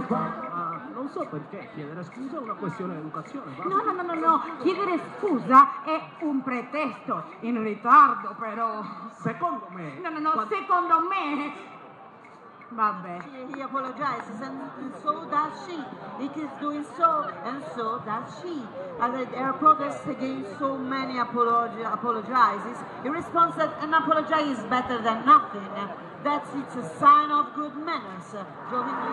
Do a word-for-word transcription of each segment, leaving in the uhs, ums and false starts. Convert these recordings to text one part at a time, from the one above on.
Ma non so perché chiedere scusa è una questione di educazione, basta. No, no, no, no, no. Chiedere scusa è un pretesto. In ritardo, però. Secondo me. No, no, no, quan- secondo me. Vabbè. He, he apologizes, and so does she. He keeps doing so, and so does she. And the, her protest against so many apologi-, apologizes, he responds that an apology is better than nothing. That's, it's a sign of good manners. Gioventù.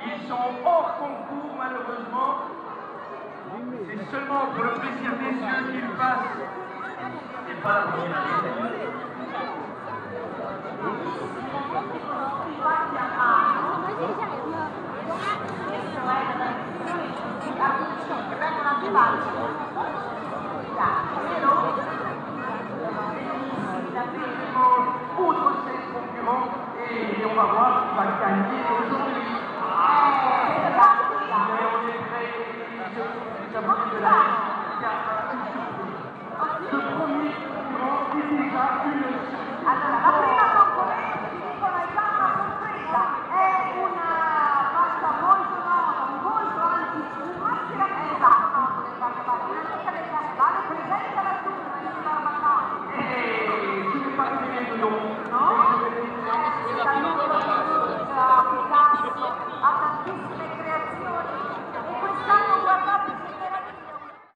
Ils sont hors concours, malheureusement. C'est seulement pour le plaisir des yeux qu'ils passent. C'est pas la première année. Outre ses concurrents, et on va voir qui va gagner aujourd'hui. Mais on est prêt, les amis de la Russie. Le premier concurrent est déjà une